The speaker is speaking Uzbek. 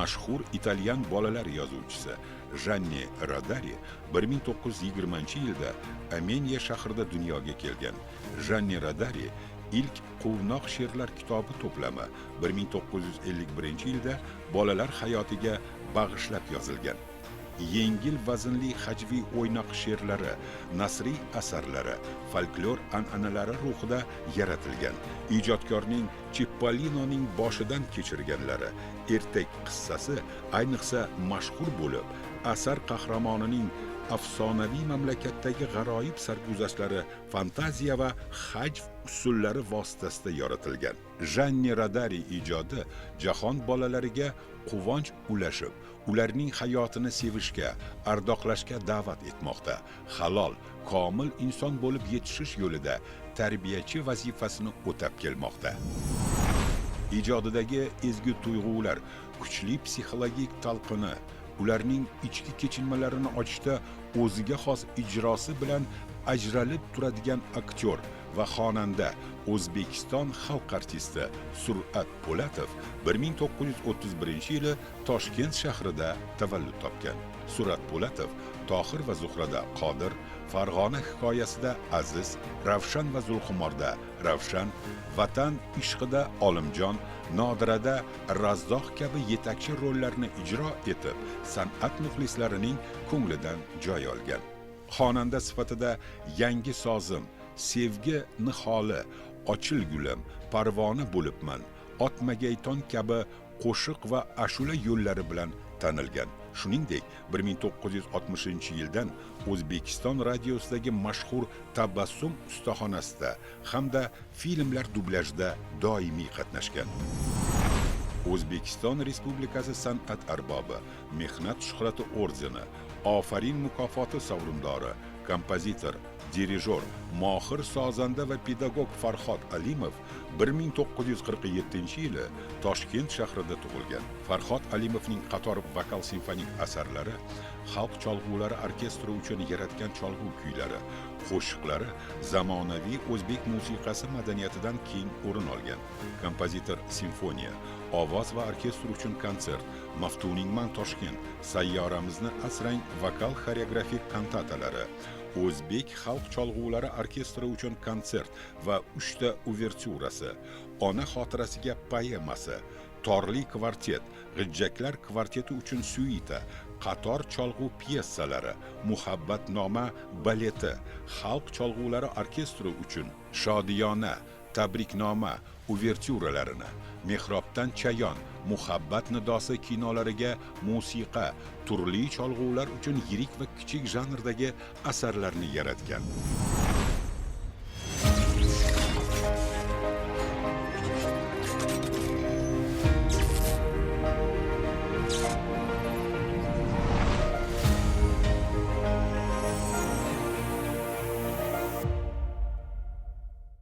Mashhur italyan bolalar yozuvchisi Janni Rodari 1920-yilda Amenya shahrida dunyoga kelgan. Janni Rodari ilk quvnoq she'rlar kitobi to'plami 1951-yilda bolalar hayotiga bag'ishlab yozilgan. Yengil vaznli hajviy o'ynoq she'rlari, nasriy asarlari folklor an'analari ruhida yaratilgan. Ijodkorning Chippolinoning boshidan kechirganlari ertak qissasi ayniqsa mashhur bo'lib, asar qahramonining afsonaviy mamlakatdagi g'aroyib sarguzashtlari fantaziya va hajv usullari vositasida yoritilgan. Janni Rodari ijodi jahon bolalariga quvonch ulashib, ularning hayotini sevishga, ardoqlashga da'vat etmoqda. Halol, komil inson bo'lib yetishish yo'lida tarbiyachi vazifasini o'tab kelmoqda. Ijodidagi ezgu tuyg'ular, kuchli psixologik talqini, ularning ichki kechinmalarini ochishda o'ziga xos ijrosi bilan ajralib turadigan aktyor va xonanda, O'zbekiston xalq artisti Sur'at Po'latov 1931-yili Toshkent shahrida tavallud topgan. Sur'at Po'latov Tohir va Zuhrada Qodir, Farg'ona hikoyasida Aziz, Ravshan va Zulxumorda Ravshan, Vatan ishqida Olimjon, Nodirada Razzoq kabi yetakchi rollarni ijro etib, san'at muxlislarining ko'nglidan joy olgan. Xonanda sifatida Yangi sozim, Sevgi niholi, Ochil gulim, Parvona bo'libman, Otmagayton kabi qo'shiq va ashula yo'llari bilan tanilgan. Shuningdek, 1960-yildan O'zbekiston radiosidagi mashhur Tabassum ustaxonasida hamda filmlar dublyajida doimiy qatnashgan. O'zbekiston Respublikasi san'at arbobi, Mehnat shuhrati ordeni, Ofarin mukofoti sovrindori, kompozitor, dirijor, mohir sozanda va pedagog Farhod Alimov 1947-yili Toshkent shahrida tug'ilgan. Farhod Alimovning qator vokal simfonik asarlari, xalq cholg'ulari orkestri uchun yaratgan cholg'u kuylari, qo'shiqlari zamonaviy o'zbek musiqasi madaniyatidan keng o'rin olgan. Kompozitor simfoniya, ovoz va orkestr uchun konsert, Maftuningman Toshkent, Sayyoramizni asrang vokal xoreografik kantatalari, o'zbek xalq cholg'ulari orkestri uchun konsert va 3 ta uvertyurasi, Ona xotirasiga poemasi, torli kvartet, g'ijjaklar kvarteti uchun syuita, qator cholg'u pyesalari, Muhabbatnoma baleti, xalq cholg'ulari orkestri uchun Shodiyona, Tabriknoma uvertyuralarini, Mehrobdan chayon, Muhabbat nidosi kinolariga musiqa, turli cholg'ular uchun yirik va kichik janrdagi asarlarni yaratgan.